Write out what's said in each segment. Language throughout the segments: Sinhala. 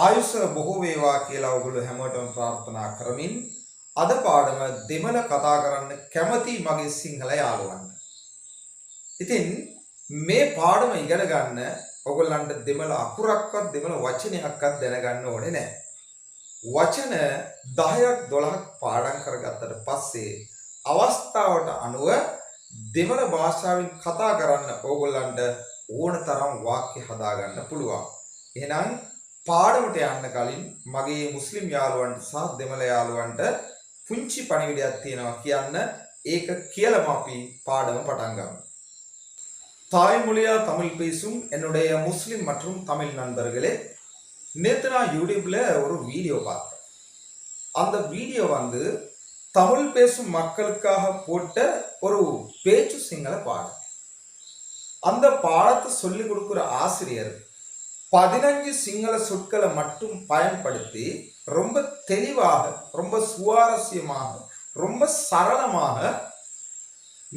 ආයුෂ බොහෝ වේවා කියලා ඔයගොල්ලෝ හැමෝටම ප්‍රාර්ථනා කරමින් අද පාඩම දෙමළ කතා කරන්න කැමති මගේ සිංහල යාළුවන්ට. ඉතින් මේ පාඩම ඉගෙන ගන්න ඔයගොල්ලන්ට දෙමළ අකුරක්වත් දෙමළ වචනයක්වත් දැනගන්න ඕනේ නෑ. වචන 10ක් 12ක් පාඩම් කරගත්තට පස්සේ අවස්ථාවට අනුව දෙමළ භාෂාවෙන් කතා කරන්න ඕගොල්ලන්ට ඕන තරම් වාක්‍ය හදාගන්න පුළුවන්. එහෙනම් පාඩමට යන්න කලින් මගේ මුස්ලිම් යාළුවන්ට සහ දෙමළ යාළුවන්ට පුංචි පණිවිඩයක් තියෙනවා කියන්න. ඒක කියලාම අපි පාඩම පටන් ගමු. தாய்மொழியா தமிழ் பேசும் என்னுடைய முஸ்லிம் மற்றும் தமிழ் நண்பர்களே, நேற்று நான் யூடியூப்ல ஒரு வீடியோ பார்த்தேன். அந்த வீடியோ வந்து தமிழ் பேசும் மக்களுக்காக போட்ட ஒரு பேச்சு சிங்கள பாடம். அந்த பாடத்தை சொல்லிக் கொடுக்குற ஆசிரியர் 15 சிங்கள சொற்களை மட்டும் பயன்படுத்தி ரொம்ப தெளிவாக, ரொம்ப சுவாரஸ்யமாக, ரொம்ப சரளமாக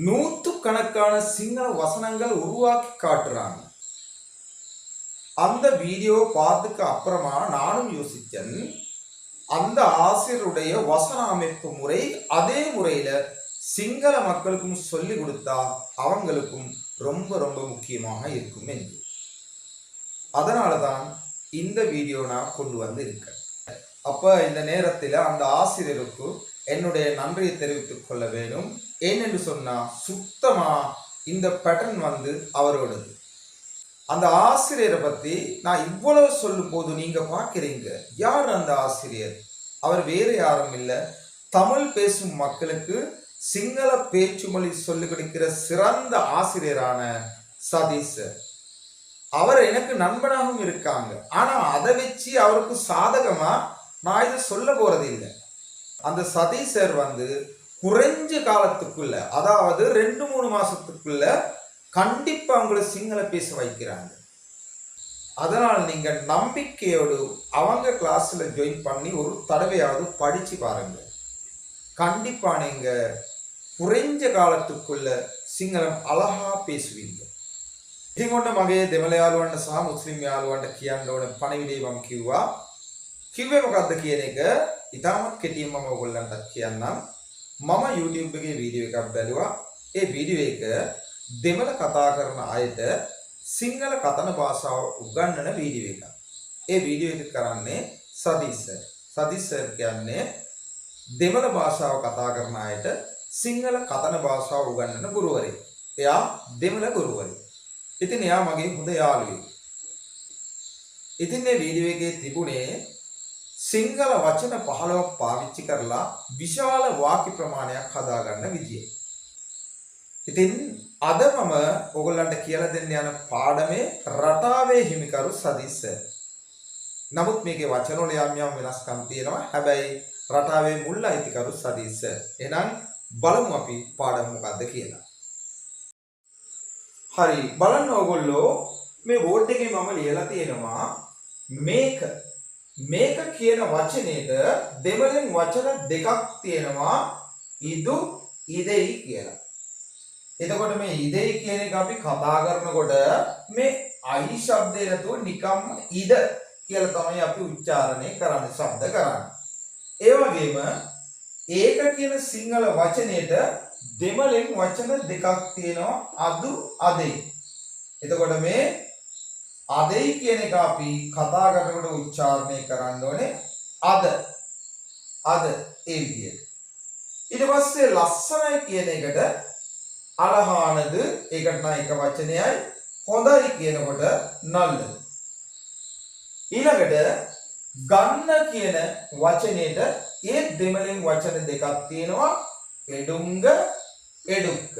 நூற்றுக்கணக்கான சிங்கள வசனங்கள் உருவாக்கி காட்டுறாங்க. அந்த வீடியோ பார்த்துக்கு அப்புறமா நானும் யோசிச்சேன், அந்த ஆசிரியருடைய வசன அமைப்பு முறை அதே முறையில சிங்கள மக்களுக்கும் சொல்லி கொடுத்தா அவங்களுக்கும் ரொம்ப ரொம்ப முக்கியமாக இருக்கும் என்று. அதனால தான் இந்த வீடியோ நான் கொண்டு வந்து இருக்கேன். அப்ப இந்த நேரத்தில் அந்த ஆசிரியருக்கு என்னுடைய நன்றியை தெரிவித்துக் கொள்ள வேணும். ஏனென்று சொன்னா சுத்தமா இந்த பேட்டர்ன் வந்து அவரோடது. அந்த ஆசிரியரை பத்தி நான் இவ்வளவு சொல்லும் போது நீங்க பாக்குறீங்க, யார் அந்த ஆசிரியர்? அவர் வேறு யாரும் இல்லை, தமிழ் பேசும் மக்களுக்கு சிங்கள பேச்சு மொழி சொல்லிக் கொடுக்கிற சிறந்த ஆசிரியரான சதீஷ். அவர் எனக்கு நண்பனாகவும் இருக்காங்க. ஆனா அதை வச்சு அவருக்கு சாதகமா நான் இதை சொல்ல போறது இல்லை. அந்த சதீஷ் சார் வந்து குறைஞ்ச காலத்துக்குள்ள, அதாவது 2-3 மாசத்துக்குள்ள கண்டிப்பா அவங்களை சிங்கள பேச வைக்கிறாங்க. அதனால் நீங்க நம்பிக்கையோடு அவங்க கிளாஸ்ல ஜாயின் பண்ணி ஒரு தடவையாவது படிச்சு பாருங்க. கண்டிப்பா நீங்க குறைஞ்ச காலத்துக்குள்ள சிங்களம் அழகா பேசுவீங்க. ඉතින් ඔන්න මගේ දෙමළ යාළුවන්ට සහ මුස්ලිම් යාළුවන්ට කියන්න ඕන පණිවිඩය මම කිව්වා. කිව්වේ මොකද්ද කියන එක ඉතාමත් කෙටියෙන් මම ඔයගොල්ලන්ට කියන්නම්. මම YouTube එකේ වීඩියෝ එකක් බැලුවා. ඒ වීඩියෝ එක දෙමළ කතා කරන අයට සිංහල කතන භාෂාව උගන්වන වීඩියෝ එකක්. ඒ වීඩියෝ එක කරන්නේ සදීස් සර්. සදීස් සර් කියන්නේ දෙමළ භාෂාව කතා කරන අයට සිංහල කතන භාෂාව උගන්වන ගුරුවරයෙක්. එයා දෙමළ ගුරුවරයෙක්. ඉතින් එයා මගේ හොඳ යාළුවෙක්. ඉතින් මේ වීඩියෝ එකේ තිබුණේ සිංහල වචන 15ක් පාවිච්චි කරලා විශාල වාක්‍ය ප්‍රමාණයක් හදාගන්න විදිය. ඉතින් අද මම ඔයගොල්ලන්ට කියලා දෙන්න යන පාඩමේ රටාවේ හිමිකරු සදීස් සර්. නමුත් මේකේ වචන වල යම් යම් වෙනස්කම් තියෙනවා. හැබැයි රටාවේ මුල් අයිතිකරු සදීස් සර්. එහෙනම් බලමු අපි පාඩම මොකද්ද කියලා. හරි, බලන්න ඔයගොල්ලෝ මේ බෝඩ් එකේ මම ලියලා තියෙනවා මේක. මේක කියන වචනේට දෙමළෙන් වචන දෙකක් තියෙනවා, ඉදු ඉදෙයි කියලා. එතකොට මේ ඉදෙයි කියන එක අපි කතා කරනකොට මේ අයි ශබ්දේ නැතුව නිකම්ම ඉද කියලා තමයි අපි උච්චාරණය කරන්නේ, ශබ්ද කරන්නේ. ඒ වගේම ඒක කියන සිංහල වචනේට දෙමළෙන් වචන දෙකක් තියෙනවා, අදු අදෙයි. එතකොට මේ අදෙයි කියන එක අපි කතා කරනකොට උච්චාරණය කරන්න ඕනේ අද, අද ඒ විදියට. ඊට පස්සේ ලස්සනයි කියන එකට අලහානද, ඒකට නම් එක වචනයයි, හොඳයි කියනකොට නල්ලද. ඊළඟට ගන්න කියන වචනේට ඒ දෙමළෙන් වචන දෙකක් තියෙනවා, එඩුංග එඩුක්ක.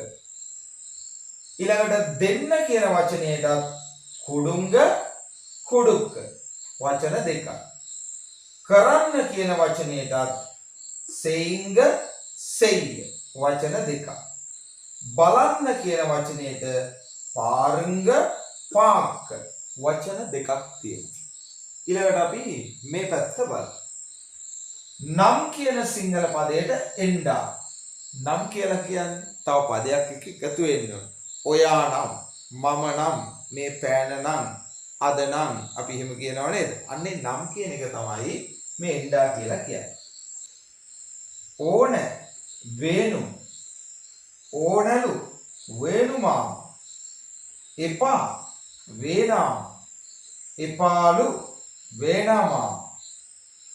ඊළඟට දෙන්න කියන වචනයටත් කුඩුංග කුඩුක්ක වචන දෙකක්. කරන්න කියන වචනයටත් සෙයිංග සෙයිය වචන දෙකක්. බලන්න කියන වචනයට පාරුංග පාක්ක වචන දෙකක් තියෙනවා. ඊළඟට අපි මේ පැත්ත බලමු. නම් කියන සිංහල පදයට එන්ඩා. නම් කියලා කියන්නේ තව පදයක් එක්ක එකතු වෙන්න ඕන. ඔයා නම්, මම නම්, මේ පෑන නම්, අද නම් අපි එහෙම කියනව නේද? අන්නේ නම් කියන එක තමයි මේ එන්ඩා කියලා කියන්නේ. ඕන වේනු ඕනලු වේනුමා එපා වේනා එපාලු වේනාමා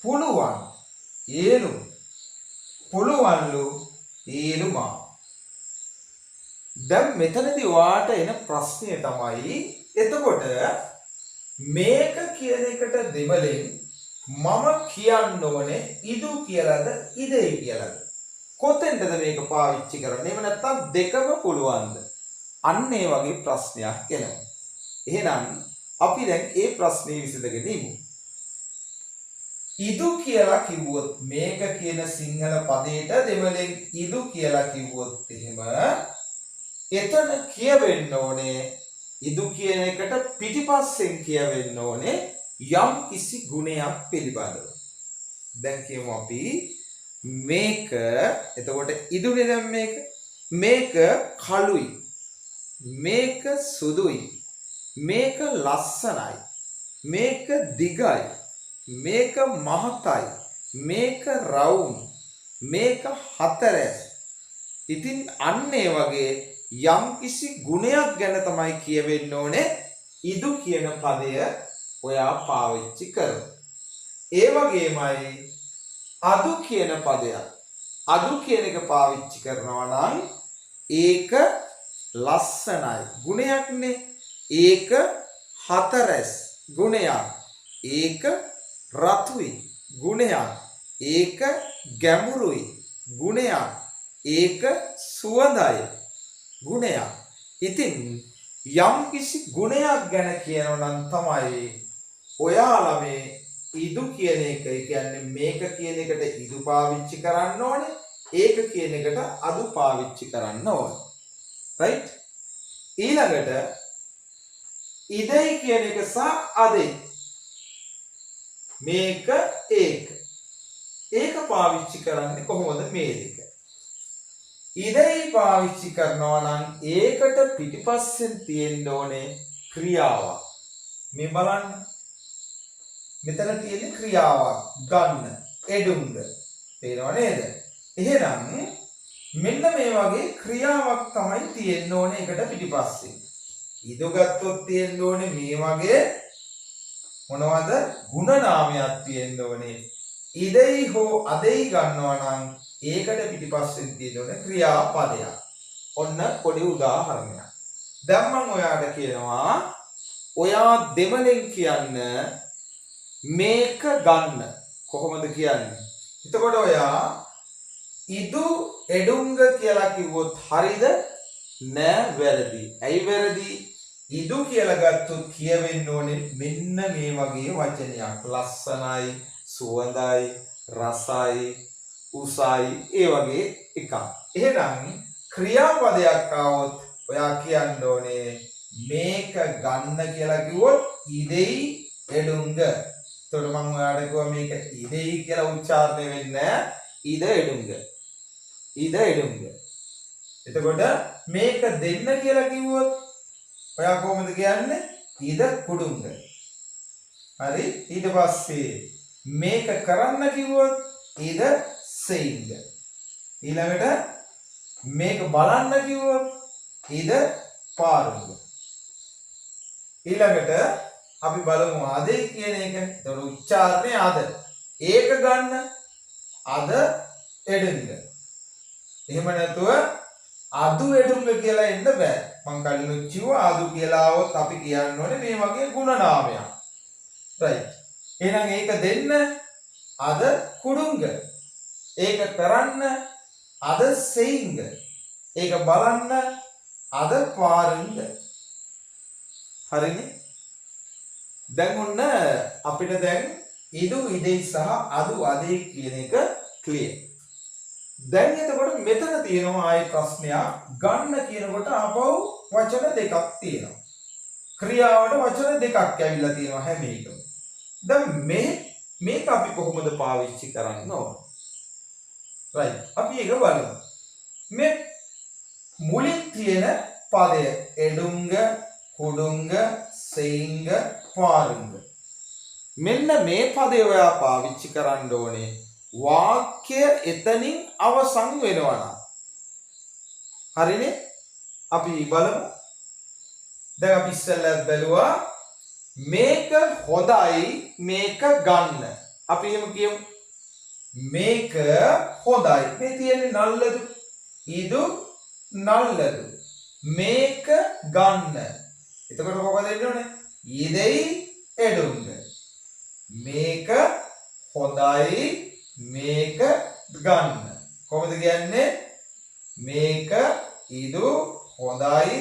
පුළුවන් ඒලු පුළුවන්ලු ඒලුමා. දැන් මෙතනදී ඔයාට එන ප්‍රශ්නය තමයි, එතකොට මේක කියන එකට දෙමළෙන් මම කියන්න ඕනේ ඉදු කියලාද ඉදෙයි කියලාද? කොතෙන්ද මේක පාවිච්චි කරන්නේ? එහෙම නැත්නම් දෙකම පුළුවන්ද? අන්න ඒ වගේ ප්‍රශ්නයක් එනවා. එහෙනම් අපි දැන් ඒ ප්‍රශ්නේ විසඳගෙන ඉමු. ඉදු කියලා කිව්වොත්, මේක කියන සිංහල පදයට දෙමළෙන් ඉදු කියලා කිව්වොත් එහෙම එතන කියවෙන්න ඕනේ, ඉදු කියන එකට පිටිපස්සෙන් කියවෙන්න ඕනේ යම් කිසි ගුණයක් පිළිබඳව. දැන් කියමු අපි මේක, එතකොට ඉදුනේ දැන් මේක මේක කළුයි, මේක සුදුයි, මේක ලස්සනයි, මේක දිගයි, මේක මහතයි, මේක රවුම්, මේක හතරැස්. ඉතින් අන්න ඒ වගේ යම් කිසි ගුණයක් ගැන තමයි කියවෙන්න ඕනේ ඉදු කියන පදය ඔයා පාවිච්චි කරන. ඒ වගේමයි අදු කියන පදයක්. අදු කියන එක පාවිච්චි කරනවා නම් ඒක ලස්සනයි ගුණයක්නේ. ඒක හතරැස් ගුණයක්. ඒක රතුයි ගුණයක්. ඒක ගැඹුරුයි ගුණයක්. ඒක සුවඳයි ගුණයක්. ඉතින් යම් කිසි ගුණයක් ගැන කියනවා නම් තමයි ඔයාලා මේ ඉදු කියන එක, ඒ කියන්නේ මේක කියන එකට ඉදු පාවිච්චි කරන්න ඕනේ, ඒක කියන එකට අදු පාවිච්චි කරන්න ඕනේ. රයිට්? ඊළඟට ඉදයි කියන එක සහ අදයි, මේක ඒක ඒක පාවිච්චි කරන්නේ කොහොමද මේ දෙක? ඉදයි පාවිච්චි කරනවා නම් ඒකට පිටිපස්සෙන් තියෙන්න ඕනේ ක්‍රියාවක්. මේ බලන්න. මෙතන තියෙන ක්‍රියාවක් ගන්න, එඩුංග. පේනව නේද? එහෙනම් මෙන්න මේ වගේ ක්‍රියාවක් තමයි තියෙන්න ඕනේ ඒකට පිටිපස්සෙන්. ඉදු ගත්තොත් තියෙන්න ඕනේ මේ වගේ මොනවද? ගුණ නාමයක් තියෙන්න ඕනේ. ඉදෙයි හෝ අදෙයි ගන්නවා නම් ඒකට පිටිපස්සෙන් තියෙන්න ඕනේ ක්‍රියාපදයක්. ඔන්න පොඩි උදාහරණයක්. දැන් මම ඔයාට කියනවා, ඔයා දෙමළෙන් කියන්න මේක ගන්න කොහොමද කියන්නේ? එතකොට ඔයා ඉදු එඩුංග කියලා කිව්වොත් හරිද? නෑ, වැරදි. ඇයි වැරදි? ඉදු කියලා ගත්තොත් කියවෙන්න ඕනේ මෙන්න මේ වගේ වචනයක්. ලස්සනයි, සුවඳයි, රසයි, උසයි, ඒ වගේ එකක්. එහෙනම් ක්‍රියාපදයක් ආවොත් ඔයා කියන්න ඕනේ මේක ගන්න කියලා කිව්වොත් ඉදෙයි එඩුංග. එතකොට මම ඔයාලට කිව්වා මේක ඉදෙයි කියලා උච්චාරණය වෙන්නේ නෑ. ඉද එඩුංග. ඉද එඩුංග. එතකොට මේක දෙන්න කියලා කිව්වොත් ඔයා කොහොමද කියන්නේ? ඉද කුඩුංග. හරි, ඊට පස්සේ මේක කරන්න කිව්වොත් ඉද සෙයිංග. ඊළඟට මේක බලන්න කිව්වොත් ඉද පාරුංග. ඊළඟට අපි බලමු අදේ කියන එක. එතකොට උච්චාරණය අද. ඒක ගන්න අද එඩුංග. එහෙම නැතුව අදු එඩුංග කියලා එන්න බෑ. මං කලින් කිව්වා අදු කියලා ආවොත් අපි කියන්න ඕනේ මේ වගේ ගුණ නාමයක්. රයිට්. එහෙනම් ඒක දෙන්න අද කුඩුංග. ඒක කරන්න අද සෙයිංග. ඒක බලන්න අද පාරුංග. හරිනේ? දැන් ඔන්න අපිට දැන් ඉදු ඉදෙයි සහ අදු අදෙයි කියන එක ක්ලියර්. දැන් එතකොට මෙතන තියෙනවා ආයේ ප්‍රශ්නයක්. ගන්න කියනකොට ආපහු වචන දෙකක් තියෙනවා. ක්‍රියාවට වචන දෙකක් ඇවිල්ලා තියෙනවා හැම එකම. දැන් මේක අපි කොහොමද පාවිච්චි කරන්න ඕන? රයිට්. අපි ඒක බලමු. මේ මුලින් තියෙන පදය එඩුංග, කුඩුංග, සෙයිංග, පාරුංග. මෙන්න මේ පදේ ඔයා පාවිච්චි කරන්න ඕනේ වාක්‍ය එතනින් අවසන් වෙනවා නම්. හරිනේ? අපි බලමු. දැන් අපි ඉස්සෙල්ලා බැලුවා මේක හොඳයි, මේක ගන්න. අපි එහෙම කියමු. මේක හොඳයි. මේ තියෙන්නේ නල්ලදු. ඉදු නල්ලදු. මේක ගන්න. එතකොට කොහොමද එන්න ඕනේ? ඉදෙයි එඩුංග. මේක හොඳයි, මේක ගන්න. කොහොමද කියන්නේ? මේක ඉදු හොඳයි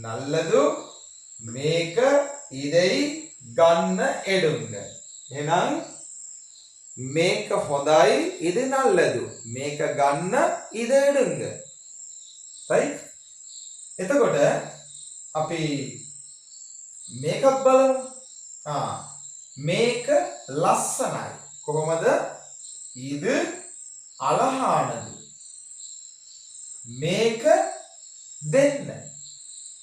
නල්ලදු, මේක ඉදෙයි ගන්න එඩුංග. එහෙනම් මේක හොඳයි, ඉද නල්ලදු, මේක ගන්න, ඉද එඩුංග. Right? එතකොට අපි මේකත් බලමු. මේක ලස්සනයි. කොහොමද? ඉද අලහානදු. මේක දෙන්න.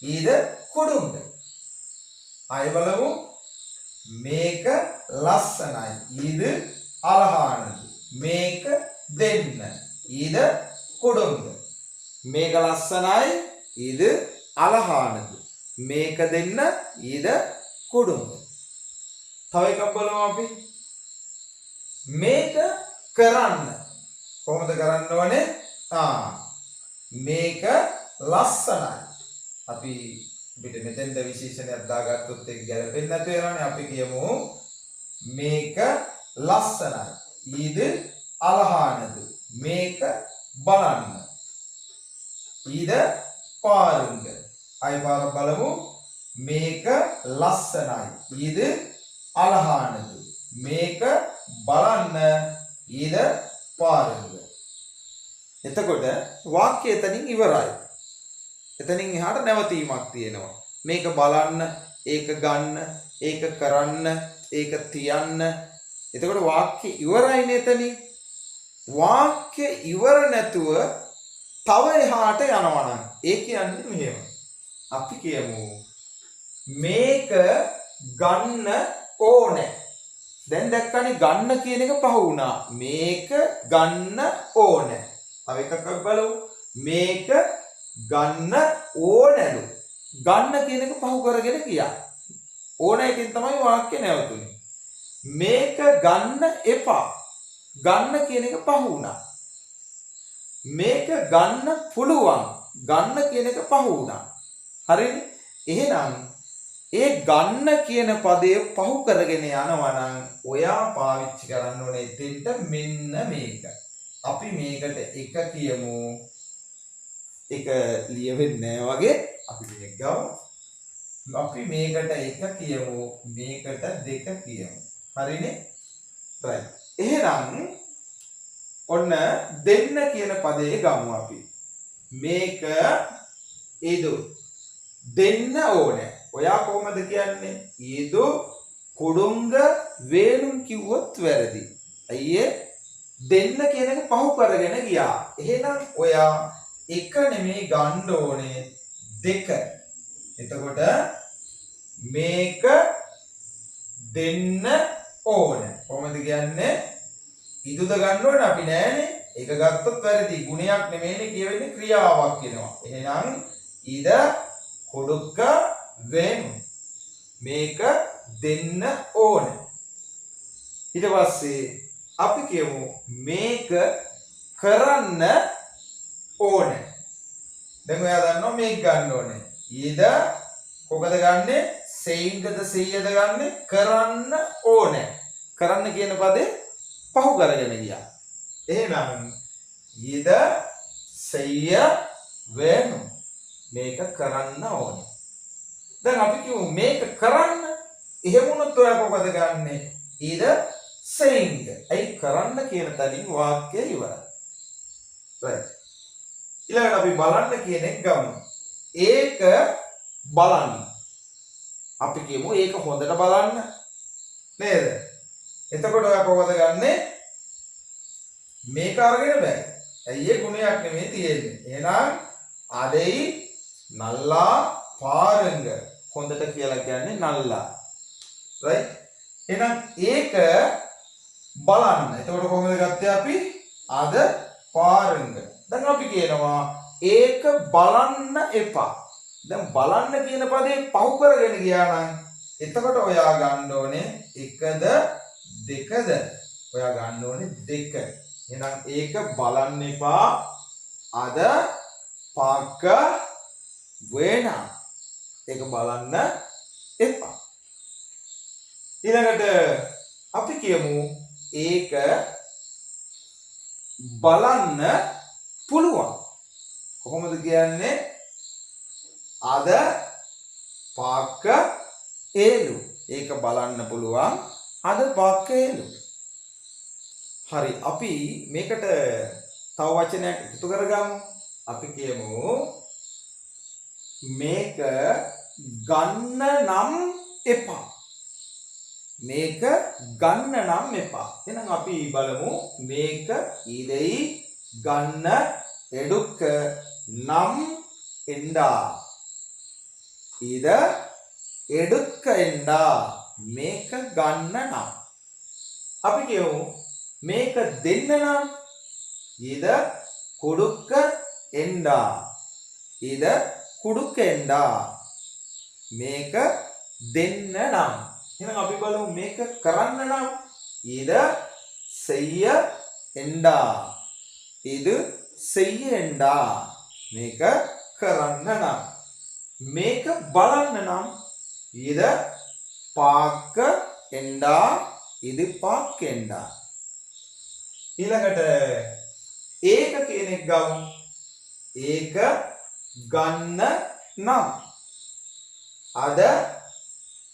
ඉද කුඩුංග. ආයෙ බලමු. මේක ලස්සනයි. ඉද අලහානදු. මේක දෙන්න. ඉද කුඩුංග. මේක ලස්සනයි. ඉද අලහානදු. මේක දෙන්න. ඉද කුඩුංග. තව එකක් බලමු අපි. මේක කරන්න. කොහොමද කරන්න ඕනේ? මේක ලස්සනයි. අපි අපිට මෙතෙන්ද විශේෂණයක් දාගත්තොත් ඒක ගැලපෙන්නේ නැතු වෙනවනේ. අපි කියමු මේක ලස්සනයි. ඊද අලහානද. මේක බලන්න. ඊද පාරුංග. ආයෙ පාරක් බලමු. මේක ලස්සනයි. ඊද අලහානද. මේක බලන්න. ඊද පාරුංග. එතකොට වාක්‍ය එතනින් ඉවරයි. එතනින් එහාට නැවතීමක් තියෙනවා. මේක බලන්න, ඒක ගන්න, ඒක කරන්න, ඒක තියන්න. එතකොට වාක්‍ය ඉවරයිනේ එතනින්. වාක්‍ය ඉවර නැතුව තව එහාට යනවා නම් ඒ කියන්නේ මෙහෙම. අපි කියමු මේක ගන්න ඕනේ. දැන් දැක්කනේ ගන්න කියන එක පහ වුණා. මේක ගන්න ඕනේ. තව එකක් අපි බලමු. මේක ගන්න ඕනලු. ගන්න කියන එක පහු කරගෙන ගියා. ඕන එකෙන් තමයි වාක්‍ය නැවතුනේ. මේක ගන්න එපා. ගන්න කියන එක පහු වුණා. මේක ගන්න පුළුවන්. ගන්න කියන එක පහු වුණා. හරිනේ? එහෙනම් ඒ ගන්න කියන පදය පහු කරගෙන යනවා නම් ඔයා පාවිච්චි කරන්න ඕනේ එතෙන්ට මෙන්න මේක. අපි මේකට එක කියමු. එක ලියවෙන්නේ නෑ වගේ. අපි මේක ගමු. අපි මේකට එක කියමු. මේකට දෙක කියමු. හරිනේ? Right. එහෙනම් ඔන්න දෙන්න කියන පදේ ගමු අපි. මේක ඉදු දෙන්න ඕනේ. ඔයා කොහොමද කියන්නේ? ඉදු කුඩුංග වේලුම් කිව්වොත් වැරදි. ඇයි ඒ? දෙන්න කියන එක පහු කරගෙන ගියා. එහෙනම් ඔයා එක නෙමෙයි ගන්න ඕනේ, දෙක. එතකොට මේක දෙන්න ඕන. කොහොමද කියන්නේ? ඉදුද ගන්න ඕනේ අපි නෑනේ. ඒක ගත්තොත් වැරදි. ගුණයක් නෙමෙයිනේ කියවෙන්නේ, ක්‍රියාවක් වෙනවා. එහෙනම් ඉද කොඩුක්ක වෙනු. මේක දෙන්න ඕන. ඊට පස්සේ අපි කියමු මේක කරන්න ඕන. දැන් ඔයා දන්නවා මේක ගන්න ඕනේ. ඊද කොකද ගන්නෙ? සෙයින්ගද සෙයියද ගන්නෙ? කරන්න ඕනේ. කරන්න කියන පදේ පහු කරගෙන ගියා. එහෙනම් ඊද සෙයිය වෙනු. මේක කරන්න ඕනේ. දැන් අපි කියමු මේක කරන්න. එහෙම වුණොත් ඔයා කොකද ගන්නෙ? ඊද සෙයින්ග. ඇයි කරන්න කියන තැනින් වාක්‍යය ඉවරයි. Right. ඊළඟට අපි බලන්න කියන එක ගමු. ඒක බලන්න. අපි කියමු ඒක හොඳට බලන්න. නේද? එතකොට ඔයා කොහොමද ගන්නෙ? මේක අරගෙන බෑ. ඇයි ඒ ගුණයක් නෙමෙයි තියෙන්නේ. එහෙනම් අදෙයි නල්ලා පාරංග. හොඳට කියලා කියන්නේ නල්ලා. රයිට්. එහෙනම් ඒක බලන්න. එතකොට කොහොමද ගත්තේ අපි? අද පාරුංග. දැන් අපි කියනවා ඒක බලන්න එපා. දැන් බලන්න කියන පදේ පහු කරගෙන ගියා නම් එතකොට ඔයා ගන්න ඕනේ එකද දෙකද? ඔයා ගන්න ඕනේ දෙක. එහෙනම් ඒක බලන්න එපා. අද පාක වේනා. ඒක බලන්න එපා. ඊළඟට අපි කියමු ඒක බලන්න පුළුවන්. කොහොමද කියන්නේ? අද පාක ඒලු. ඒක බලන්න පුළුවන්. අද පාක ඒලු. හරි, අපි මේකට තව වචනයක් එකතු කරගමු. අපි කියමු මේක ගන්න නම් එපා. මේක ගන්න නම් එපා. එහෙනම් අපි බලමු මේක ඉදෙයි ගන්න එඩුක්ක නම් එන්ඩා. ඉද එඩුක්ක එන්ඩා. මේක ගන්න නම්. අපි කියමු මේක දෙන්න නම් ඉද කුඩුක්ක එන්ඩා. ඉද කුඩුක්ක එන්ඩා. මේක දෙන්න නම්. එහෙනම් අපි බලමු මේක කරන්න නම් ඉද செய்ய එන්ඩා. ඉද செய்ய එන්ඩා. මේක කරන්න නම්. මේක බලන්න නම් ඉද පාක්ක එන්ඩා. ඉද පාක්ක එන්ඩා. ඊළඟට ඒක කියන එක ගමු. ඒක ගන්න නම් අද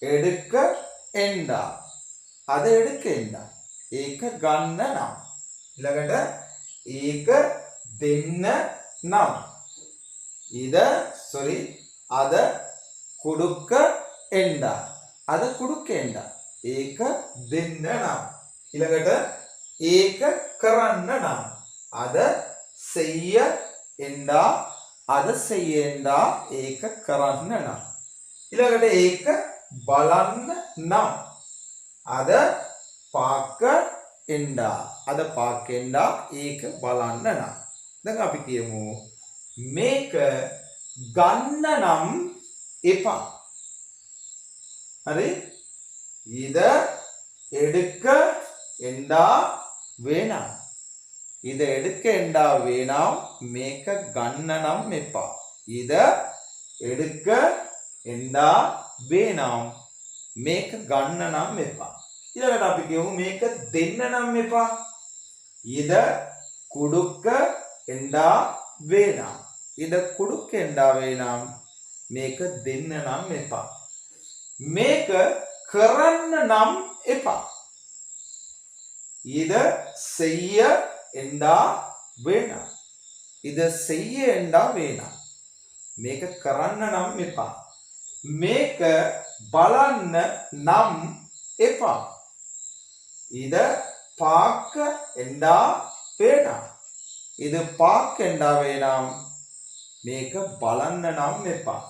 එඩුක්ක එන්ඩා. අද එඩුක්ක එන්ඩා. ඒක ගන්න නම්. ඊළඟට ඒක දෙන්න නම් ඉද සෝරි අද කුඩුක්ක එන්ඩා. අද කුඩුක්ක එන්ඩා. ඒක දෙන්න නම්. ඊළඟට ඒක කරන්න නම් අද செய்ய එන්ඩා. අද செய்ய එන්ඩා. ඒක කරන්න නම්. ඊළඟට ඒක බලන්න නම් අද පාක්ක එන්ඩා. අද පාක්ක එන්ඩා. ඒක බලන්න නම්. දැන් අපි කියමු මේක ගන්න නම් එපා. හරි? ඉද එඩුක්ක එන්ඩා වේනම්. ඉද එඩුක්ක එන්ඩා වේනම්. මේක ගන්න නම් එපා. ඉද එඩුක්ක එන්ඩා වේනම්. මේක ගන්න නම් එපා. ඊළඟට අපි කියමු මේක දෙන්න නම් එපා. ඉද කුඩුක්ක එන්ඩා වේනම්. ඉද කුඩුක්ක එන්ඩා වේනම්. මේක දෙන්න නම් එපා. මේක කරන්න නම් එපා. ඉද செய்ய එන්ඩා වේනම්. ඉද செய்ய එන්ඩා වේනම්. මේක කරන්න නම් එපා. මේක බලන්න නම් එපා. ඉද පාක්ක එන්ඩා වේනම්. ඉද පාක්ක එන්ඩා වේනම්. මේක බලන්න නම් එපා.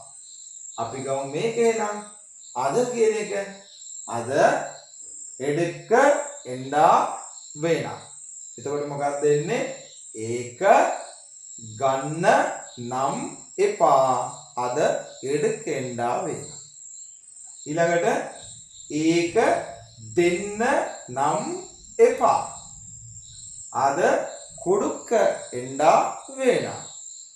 අපි ගමු මේකේ නම් අද කියන එක. අද එඩුක්ක එන්ඩා වේනම්. එතකොට මොකක්ද වෙන්නේ? ඒක ගන්න නම් එපා. අද එඩුක්ක එන්ඩා වේනම්. ඊළඟට ඒක දෙන්න නම් එපා. අද කුඩුක්ක එන්ඩා වේනම්.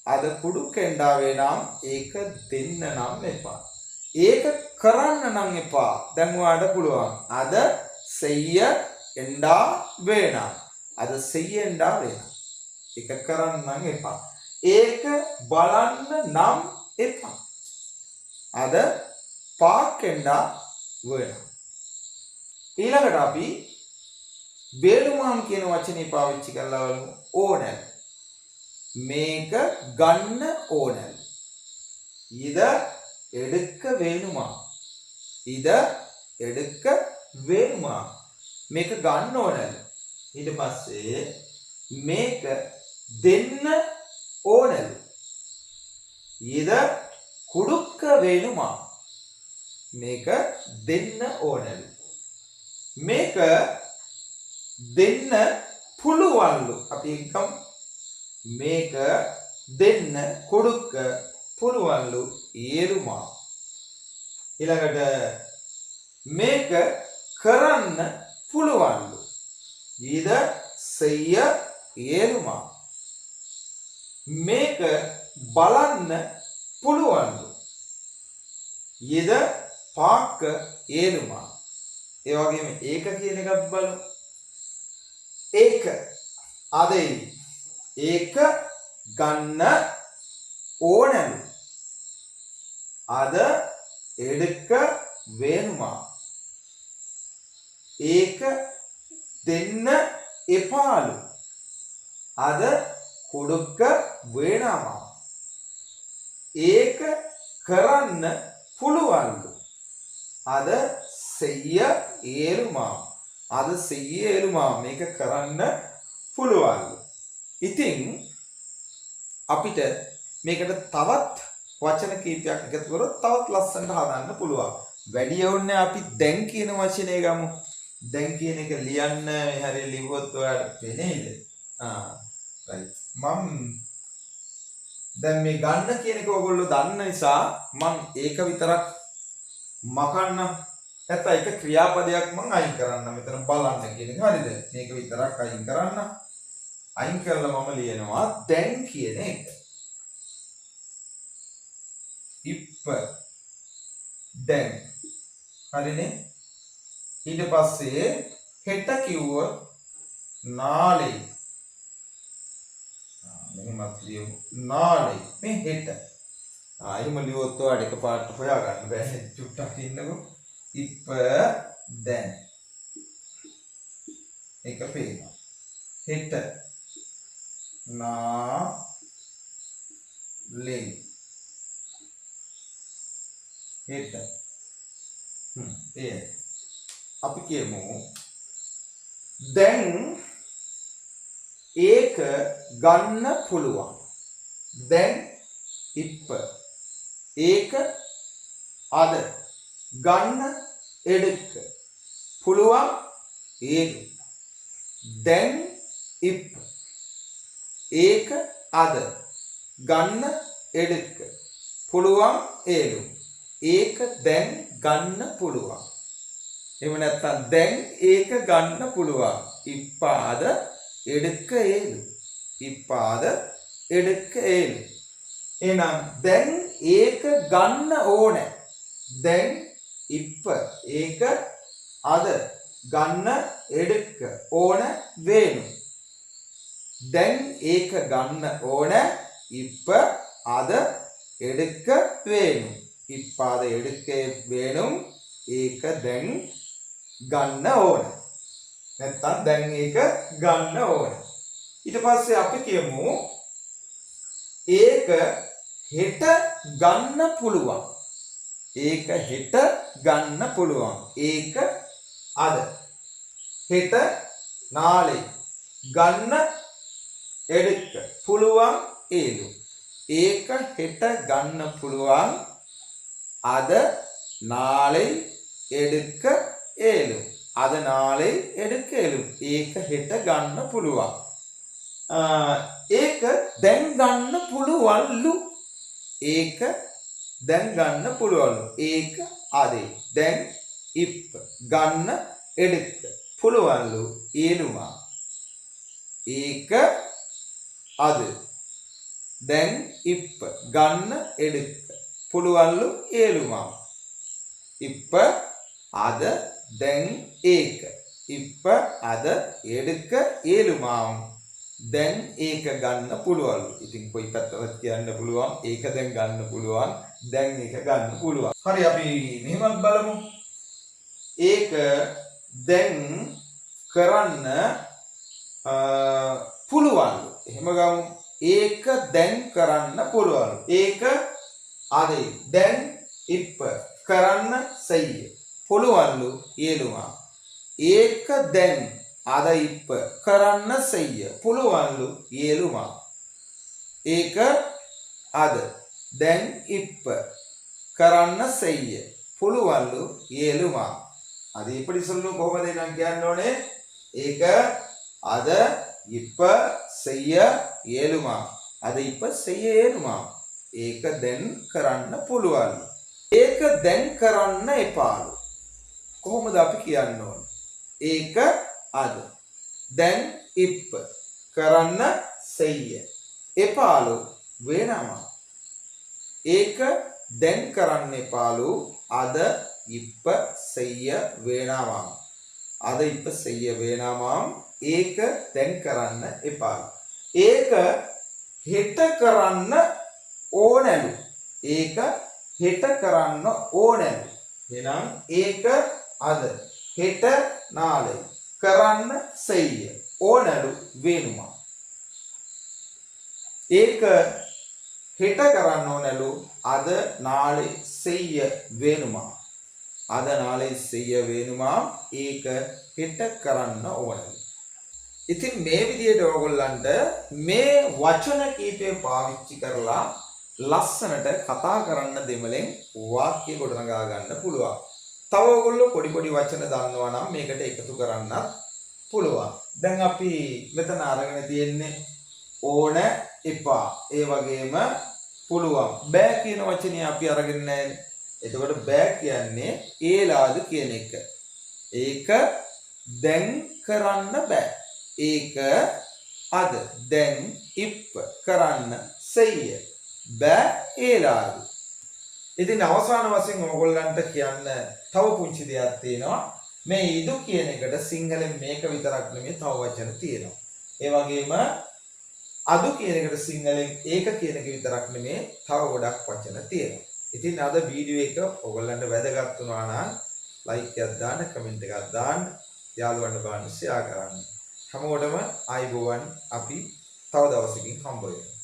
අද කුඩුක්ක එන්ඩා වේනම්. ඒක දෙන්න නම් එපා. ඒක කරන්න නම් එපා. දැන් ඔයාලට පුළුවන්. අද செய்ய එන්ඩා වේනම්. අද செய்ய එන්ඩා වේනම්. ඒක කරන්න නම් එපා. ඒක බලන්න නම් එපා. අද පාක් එන්ඩා වේනම්. ඊළඟට අපි බේලුමාම් කියන වචනේ පාවිච්චි කරලා බලමු. ඕනෑ. මේක ගන්න ඕනෑ. ඉද එඩුක්ක වේනුමා. ඉද එඩුක්ක වේනුමා. මේක ගන්න ඕනෑ. ඊට පස්සේ මේක දෙන්න ඕනෑ. ඉද කුඩුක්ක වේනුමා. මේක දෙන්න ඕනලු. මේක දෙන්න පුළුවන්ලු. අපි එකම මේක දෙන්න කොඩුක්ක පුළුවන්ලු ඒරුමා. ඊළඟට මේක කරන්න පුළුවන්ලු. ඊද සෙయ్య ඒරුමා. මේක බලන්න පුළුවන්ලු. ඊද පාක්ක ඒරුමා. ඒ වගේම ඒක කියන එකත් බලමු. ඒක අදේ ඒක ගන්න ඕනලු. අද எடுக்க வேணுமா. ඒක දෙන්න එපාලු. අද கொடுக்க வேணாமா. ඒක කරන්න පුළුවන්ලු. අද செய்ய ஏலுமா. අද செய்ய ஏலுமா. මේක කරන්න පුළුවන්ලු. ඉතින් අපිට මේකට තවත් වචන කීපයක් එකතු කරොත් තවත් ලස්සනට හදන්න පුළුවන්. වැඩි ඕනේ අපි දැන් කියන වචනේ ගමු. දැන් කියන එක ලියන්න මේ හරිය ලිව්වොත් ඔයාලට පෙනේද? ආ රයිට්. මම දැන් මේ ගන්න කියන එක ඔයගොල්ලෝ දන්න නිසා මං ඒක විතරක් මකන්න. නැත්නම් එක ක්‍රියාපදයක් මං අයින් කරන්න. මෙතන බලන්න කියන එක හරිද? මේක විතරක් අයින් කරන්න. අයින් කරලා මම ලියනවා දැන් කියන එක. ඉප්ප දැන්. හරිනේ? ඊට පස්සේ හෙට කිව්වොත් නාලේ. මෙහෙමත් ලියමු. නාලේ මේ හෙට. ආ එහෙම ලියුවොත් ඔයාලට එකපාරට හොයාගන්න බෑනේ. චුට්ටක් ඉන්නකෝ. ඉප්ප දැන්. එක පේනවා. හෙට නාලේ. හෙට. ඒ අපි කියමු දැන් ඒක ගන්න පුළුවන්. දැන් ඉප්ප ඒක අද ගන්න எடுக்க පුළුවන් ඒක. දැන් ඉප්ප ඒක අද ගන්න எடுக்க පුළුවන් ඒලු. ඒක දැන් ගන්න පුළුවන්. එහෙම නැත්නම් දැන් ඒක ගන්න පුළුවන්. ඉප්ප අද எடுக்க ඒලු. ඉප්ප අද எடுக்க ඒලු. එහෙනම් දැන් ඒක ගන්න ඕනේ. දැන් ඉප්ප ඒක අද ගන්න எடுக்க ඕන වේනු. දැන් ඒක ගන්න ඕන ඉප්ප අද எடுக்க වේනු. ඉප්ප අද எடுக்க வேணும். ඒක දැන් ගන්න ඕන. නැත්තම් දැන් ඒක ගන්න ඕන. ඊට පස්සේ අපි කියමු ඒක හෙට ගන්න පුළුවන්. ඒක හෙට ගන්න පුළුවන්. ඒක අද හෙට නාලේ ගන්න எடுக்க පුළුවන් ඒලු. ඒක හෙට ගන්න පුළුවන්. අද නාලේ எடுக்க ඒලු. අද නාලේ எடுக்க ඒලු. ඒක හෙට ගන්න පුළුවන්. ඒක දැන් ගන්න පුළුවන්ලු. ඒක දැන් ගන්න පුළුවන්ලු. ඒක අදේ දැන් ඉප්ප ගන්න எடுக்க පුළුවන්ලු ඒලුමා. ඒක අද දැන් ඉප්ප ගන්න எடுக்க පුළුවන්ලු ඒලුමා. ඉප්ප අද දැන් ඒක ඉප්ප අද எடுக்க ඒලුමා. දැන් ඒක ගන්න පුළුවන්ලු. ඉතින් කොයි පැත්තවත් කියන්න පුළුවන්. ඒක දැන් ගන්න පුළුවන්. දැන් ඒක ගන්න පුළුවන්. හරි අපි මෙහෙමත් බලමු. ඒක දැන් කරන්න පුළුවන්ලු. එහෙම ගමු. ඒක දැන් කරන්න පුළුවන්ලු. ඒක අදේ දැන් ඉප්ප කරන්න සෙయ్య පුළුවන්ලු ඒලුමා. ඒක දැන් අද ඉප්ප කරන්න සෙయ్య පුළුවන්ලු ඒලුමා. ඒක අද දැන් ඉප්ප කරන්න සෙయ్య පුළුවන්ලු ඒලුමා. அது எப்படி சொல்லணும் කොහොමද නම් කියන්න ඕනේ? ඒක අද இப்ப செய்ய இயலுமா. අද இப்ப செய்ய இயலுமா. ඒක දැන් කරන්න පුළුවන්ලු. ඒක දැන් කරන්න එපාලු. කොහොමද අපි කියන්න ඕනේ? ඒක අද දැන් இப்ப කරන්න செய்ய එපාලු වෙනවා. ඒක දැන් කරන්න එපාලු අද இப்ப செய்ய வேணாமாம். අද இப்ப செய்ய வேணாமாம். ඒක දැන් කරන්න එපාලු. ඒක හෙට කරන්න ඕනැලු. ඒක හෙට කරන්න ඕනැලු. එහෙනම් ඒක අද හෙට නාලේ කරන්න செய்ய ඕනැලු වෙනුමා. ඒක හෙට කරන්න ඕනැලු අද නාලේ செய்ய வேணுமா. අද නාලේ செய்ய வேணுமா. ඒක හෙට කරන්න ඕනැලු. ඉතින් මේ විදිහට ඕගොල්ලන්ට මේ වචන කීපය පාවිච්චි කරලා ලස්සනට කතා කරන්න දෙමළෙන් වාක්‍ය ගොඩනගා ගන්න පුළුවන්. තව ඕගොල්ලෝ පොඩි පොඩි වචන දන්නවා නම් මේකට එකතු කරන්නත් පුළුවන්. දැන් අපි මෙතන අරගෙන තියෙන්නේ ඕන, එපා. ඒ වගේම පුළුවන්. බෑ කියන වචනේ අපි අරගෙන නැහැ. එතකොට බෑ කියන්නේ ඒලාද කියන එක. ඒක දැන් කරන්න බෑ. ඒක අද දැන් ඉප්ප කරන්න செய்ய බෑ ඒලාද. ඉතින් අවසාන වශයෙන් ඕගොල්ලන්ට කියන්න තව පුංචි දෙයක් තියෙනවා. මේ ඉදු කියන එකට සිංහලෙන් මේක විතරක් නෙමෙයි තව වචන තියෙනවා. ඒ වගේම අදු කියන එකට සිංහලෙන් ඒක කියන එක විතරක් නෙමෙයි තව ගොඩක් වචන තියෙනවා. ඉතින් අද වීඩියෝ එක ඔයගොල්ලන්ට වැදගත් වුණා නම් ලයික් එකක් දාන්න, කමෙන්ට් එකක් දාන්න, යාළුවන්ට බලන්න ෂෙයා කරන්න. හැමෝටම ආයුබෝවන්. අපි තව දවසකින් හම්බ වෙමු.